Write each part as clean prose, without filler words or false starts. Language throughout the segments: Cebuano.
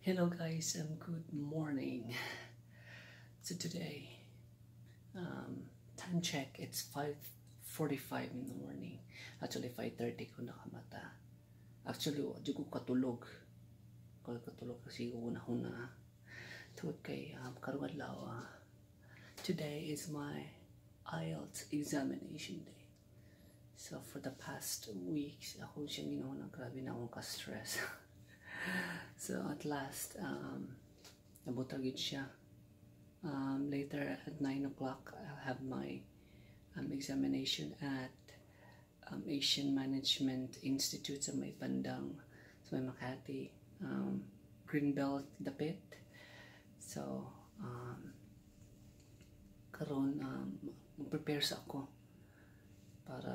Hello guys, good morning. So today, time check, it's 5:45 in the morning. Actually, 5:30 ko nakamata. Actually, di ko katulog. Ko katulog kasi ko huna-huna. Tungod kay karong adlaw, today is my IELTS examination day. So for the past weeks, ako siyang ginawa, grabe na akong ka-stress. So at last, nabutag siya. Later at 9 o'clock, I'll have my examination at Asian Management Institute sa may bandang sa may Makati, Greenbelt, dapit. So, karon prepare sa ako para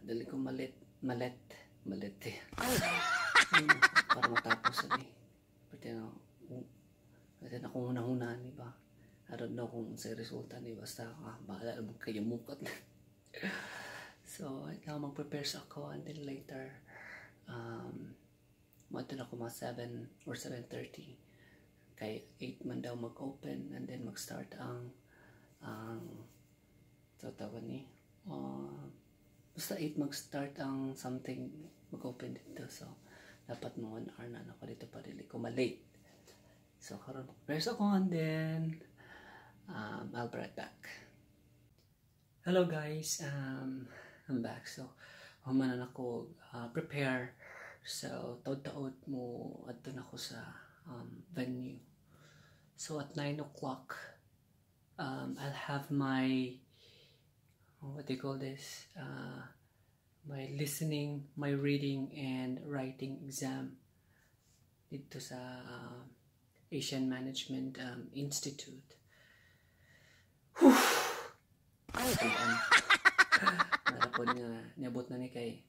dali ko malit malet malit eh. Para matapos ani. Pwede na pwede na akong huna-huna ni ba. I don't know kung sa resulta ni, basta bahala mo kayo mukat. So, now mag-prepare sa ako and then later mo na ako mga 7 or 7:30 kay 8 man daw mag-open and then mag-start ang so tawag ni basta 8 mag-start ang something, mag-open dito. So dapat mo 1 hour na ako dito para dili ko malate. So karon prepare sa ako and then I'll be right back. Hello guys, I'm back. So human na ako prepare. So taod-taod mo adto na ko sa venue. So at 9 o'clock, I'll have my, what do you call this, my listening, my reading and writing exam dito sa Asian Management Institute. Whew! Para po nga niabot na ni kay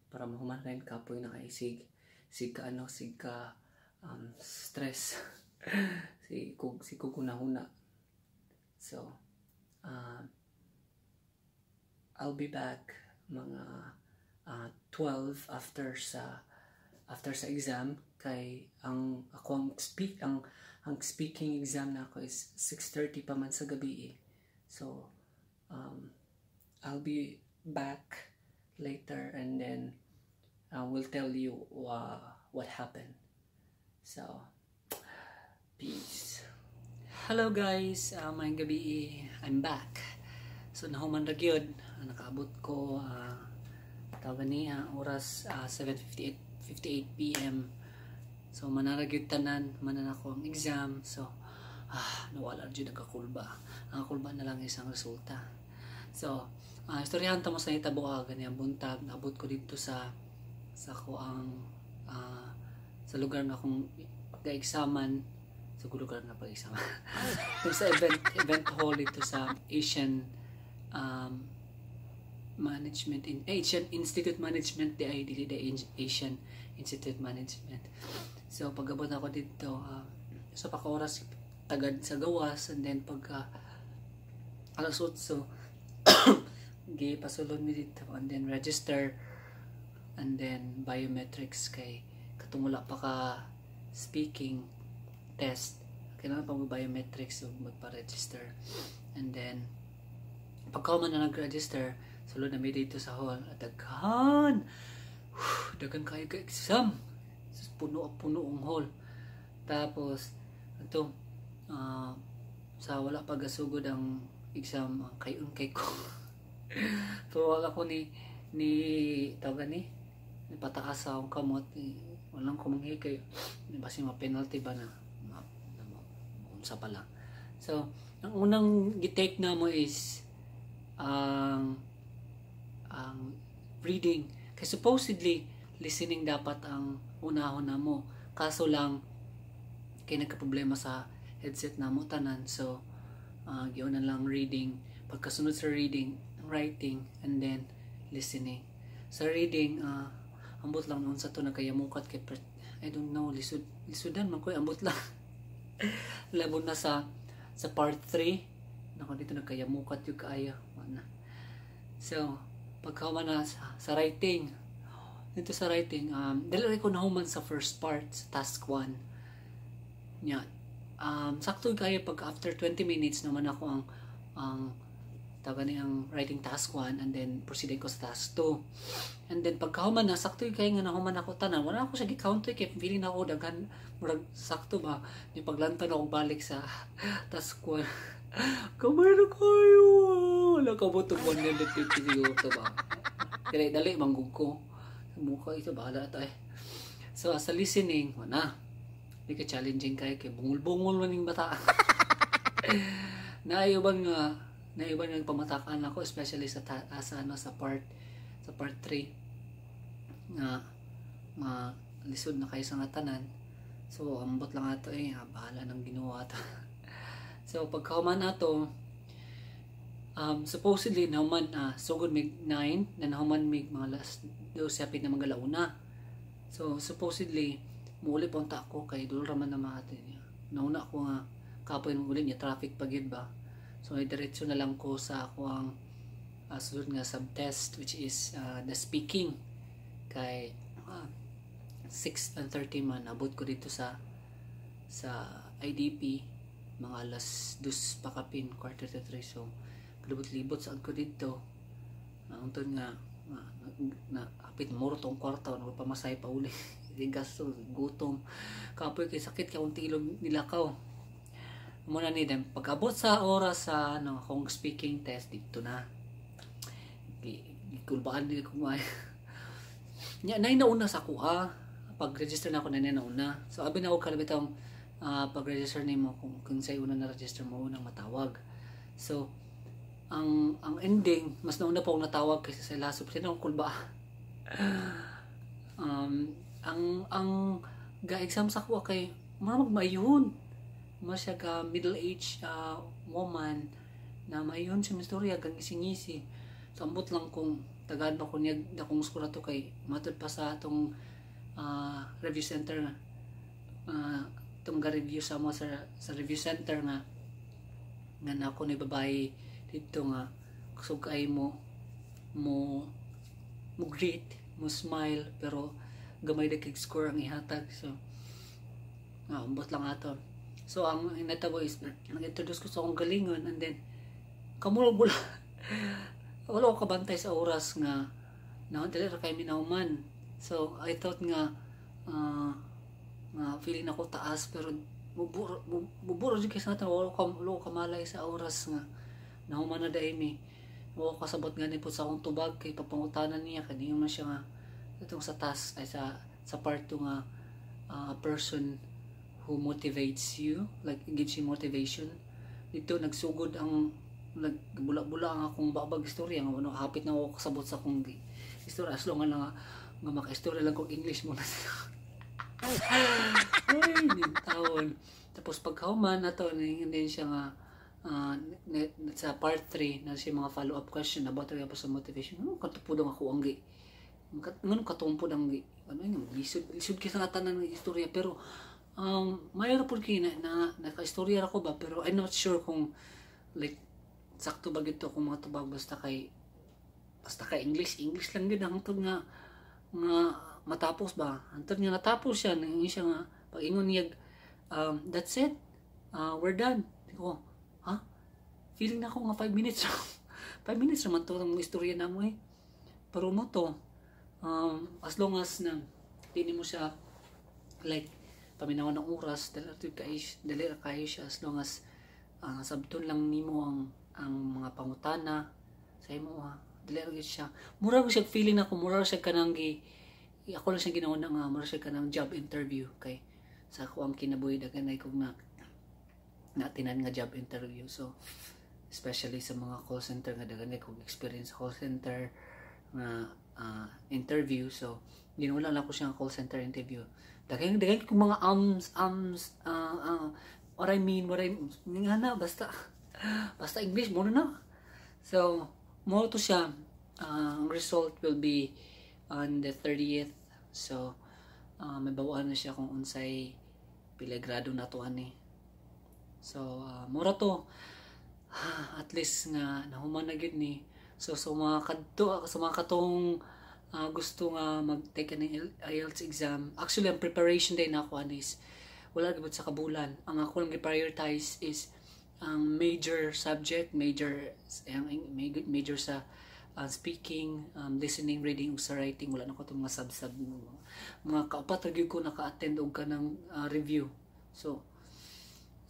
para mahuman rin kapoy na kay sig sig ka ano sig ka stress si kug huna. So I'll be back mga 12 after sa exam kay ang ako ang speaking exam na ako is 6:30 pa man sa gabi eh. So I'll be back later and then I will tell you what happened. So peace. Hello guys, maayong gabi. I'm back. So nahuman ra gyud, nakaabot ko tawag niya oras 7:58 58 PM. So manara gyud tanan, manan ako ang exam. So nawala jud ang kakulba. Ang kulba na lang isang resulta. So, istoryahan ta mo sa hitabo ganyan buntag, naabot ko dito sa ko ang sa lugar nga akong ga-examan, sa lugar nga pag-examan sa event event hall dito sa Asian Management in Asian Institute Management di ay dili the Asian Institute Management. So pag-abot ako dito sa pa ka oras tagad sa gawas and then pagka alas 8 gi pasulod mi dito and then register and then biometrics kay katong wala pa ka speaking test, kailangan pa mag biometrics ug magpa-register. And then pagka man na nag-register, sulod na mi dito sa hall at daghan daghan kayo ka exam, puno puno ang hall. Tapos ito sa wala pa gasugod ang exam, ang kay kay ko. So wala ko ni tawag ni pataas sa akong kamot ni walang ko manghikay basi ma penalty ba na unsa pa lang. So ang unang gi-take na mo is ang reading kay supposedly listening dapat ang unahon na mo, kaso lang kay nagka-problema sa headset na mo tanan. So giuna lang reading, pagkasunod sa reading, writing, and then listening. Sa reading, ambot lang noon sa to nagkayamukat kay I don't know, lisod lisudan man ko, ambot lang labon na sa part 3 nako dito nagkayamukat yung kaayo na. So pagkahuman na sa writing dito sa writing, dili ko nahuman sa first part, sa task 1. Nya sakto kayo pag after 20 minutes naman ako ang tawag ni ang writing task 1 and then proceed ko sa task 2. And then pagkahuman na, sakto kay nga nahuman ako tanan, wala ako siya gi-count kay feeling na ako daghan, murag sakto ba ni. Paglantaw na ako balik sa task 1, kamay na kayo, wala ka mo 150 siguro to ba. Dali dali manggug ko mukha ito, bahala tayo. So sa listening, wala di ka challenging kay kay bungol-bungol man ning bata. Naayuban nga pamatakan ako, especially sa ano, sa part 3 nga nga lisod na kayo sa nga tanan. So ambot lang ato eh, bahala nang Ginoo ato. So pagkahuman ato, supposedly nahuman, sugod mig 9 na, nahuman mig mga last 12 hapit na mga alauna. So supposedly muuli pa unta ako kay dul raman na maati niya. Nauna ako nga kapoy ng uli niya, traffic pa gyud ba. So ay diretso na lang ko sa ako ang sunod nga subtest, which is the speaking, kay 6:30 man abot ko dito sa IDP mga alas 2 pa kapin, 2:45. So kalibot-libot sa ko dito ang nga na, na, hapit moro tong kwarta na pamasay pa uli, gasto, gutom, kapoy kay sakit kay akong tilog nilakaw muna ni. Then pag-abot sa oras sa ano akong speaking test dito na, gikulbaan din ko may nya nay nauna sa kuha. Pag-register na ako na nauna. So abi na ako kalabitang pag-register nimo, kung say una na register mo, unang matawag. So ang ending, mas nauna pa akong natawag kaysa sa laso. Sino ang kulba? Ang ga-exam sa kuha kay murag maayhon. Mas siya ka middle age woman na maayhon siya istorya, gang ngisi. So ambot lang kung tagaan ba ko niya akong score ato kay matud pa sa atong review center nga itong ga-review sa mo sa review center nga nga nako ni babae dito nga kusog kay mo mo greet, mo smile, pero gamay na kay score ang ihatag. So ambot lang ato. So ang natabo is nag-introduce ko sa akong galingon and then kamura bula, wala ko kabantay sa oras nga na dali ra kay minahuman. So I thought nga nga feeling ako taas, pero muburo muburo jud kay sa wala ko kamalay sa oras nga nahuman na dai mi. Wala ko kasabot nga po sa akong tubag kay papangutanan niya kaniyo man siya nga itong sa task ay sa part 2 nga person who motivates you, like gives you motivation. Dito nagsugod ang nagbula-bula ang akong babag istorya nga ano, hapit na ako kasabot sa akong istorya, as long nga nga maka-istorya lang kog English mo na. Ay, tawon. Tapos pagkahuman ato, din siya nga sa part 3 na siya mga follow-up question about pa sa motivation. Ano katupod ang ako ang gi ngano katumpod ang gi ano yung lisod lisod kay sa tanan ng istorya, pero mayroon pud kay na naka-istorya ra ko ba, pero I'm not sure kung like sakto ba gito kung mga tubag. Basta kay English English lang gid hangtod nga nga matapos ba. Hangtod nga natapos siya, nang siya nga pag ingon niya, "That's it, we're done." Ko ha, feeling na ako nga 5 minutes, 5 minutes naman to ang istorya na mo eh. Pero mo to, as long as na di mo siya like paminawan ng oras, dali ra kayo siya, as long as sabton lang nimo ang mga pangutana sa imo ha, dali ra gyud siya. Mura ko siya feeling ako, mura siya kanang gi ako lang siya ginawa na nga mura siya kanang job interview, kay sa ako ang kinabuhi daghan ay kog na natinan nga job interview. So especially sa mga call center nga daghan ay kog experience sa call center nga interview. So ginawa lang ako siya call center interview. Daghan daghan kog mga ums ums what I mean, what I nga na, basta basta English mo na. So mo to siya. Ang result will be on the 30th. So may bawaan na siya kung unsay pila grado na to ani. So mura to, at least nga nahuman na gyud ni. So sa mga kadto, sa mga katong gusto nga mag-take ng IELTS exam, actually ang preparation day na ako is Wala gibot sa kabulan. Ang ako lang gi-prioritize is ang major subject, major ang major sa speaking, listening, reading ug sa writing. Wala na ko itong mga sub-sub, mga kaupat ra gyud ko naka-attend og kanang review. So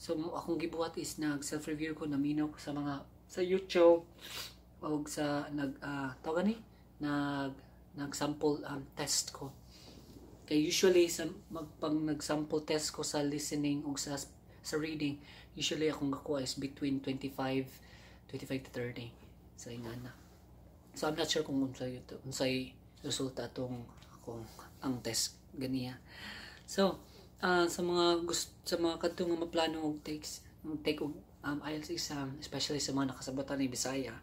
akong gibuhat is nag self-review ko, naminaw ko sa mga sa YouTube og sa nag tawag ni nag nag-sample test ko. Kay usually sa magpang nag-sample test ko sa listening ug sa reading, usually akong gakuha is between 25 to 30. So ingana. So I'm not sure kung unsay ito, unsay resulta atong akong ang test ganiya. So sa mga kadto nga maplano og take og IELTS exam, especially sa mga nakasabotan ni Bisaya.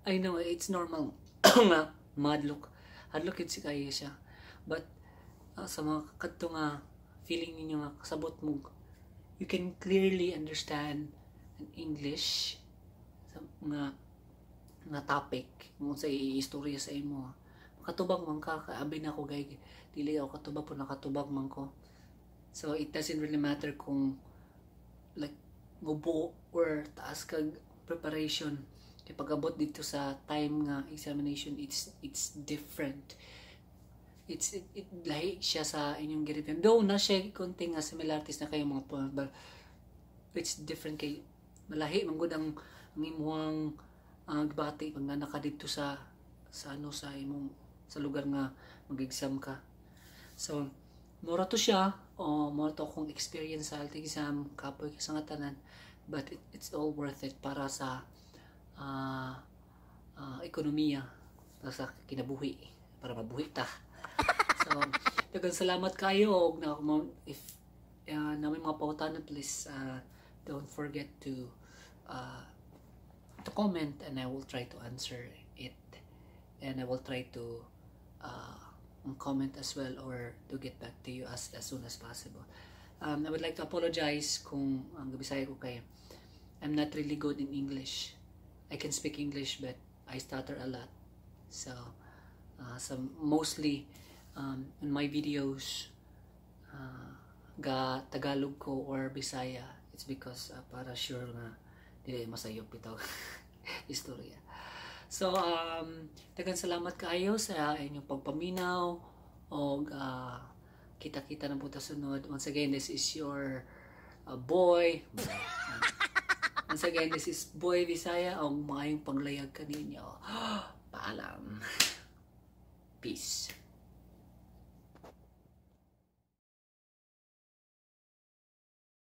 I know it's normal nga madlock. Hadlok gid si kaayo siya. But sa mga kadto nga feeling ninyo nga kasabot mo, you can clearly understand an English sa mga nga topic mo sa iistorya sa imo, makatubag man ka. Kaabi na ko gay dili ako katubag po, nakatubag man ko. So it doesn't really matter kung like mubo or taas kag preparation, kay pag-abot dito sa time nga examination, it's different. It lahi siya sa inyong gi-review. Though na siya konti nga similarities na kayo mga points, but it's different kay malahi man gud ang imuhang gibati pag nana ka dito sa ano, sa imong sa lugar nga mag-exam ka. So mura to siya o mura to akong experience sa IELTS exam. Kapoy ka sa nga tanan, but it's all worth it para sa ekonomiya, para sa kinabuhi, para mabuhi ta. So daghang salamat kayo og na if na may mga pangutana, please don't forget to comment and I will try to answer it and I will try to comment as well or to get back to you as soon as possible. I would like to apologize kung ang Bisaya ko kay I'm not really good in English. I can speak English, but I stutter a lot. So mostly in my videos ga Tagalog ko or Bisaya. It's because para sure nga dili masayop bitaw istorya. So daghang salamat kaayo sa inyong pagpaminaw og kita-kita na po ta sunod. Once again, this is your boy. Once again, this is Boy Bisaya og maayong paglayag kaninyo. Paalam. Peace.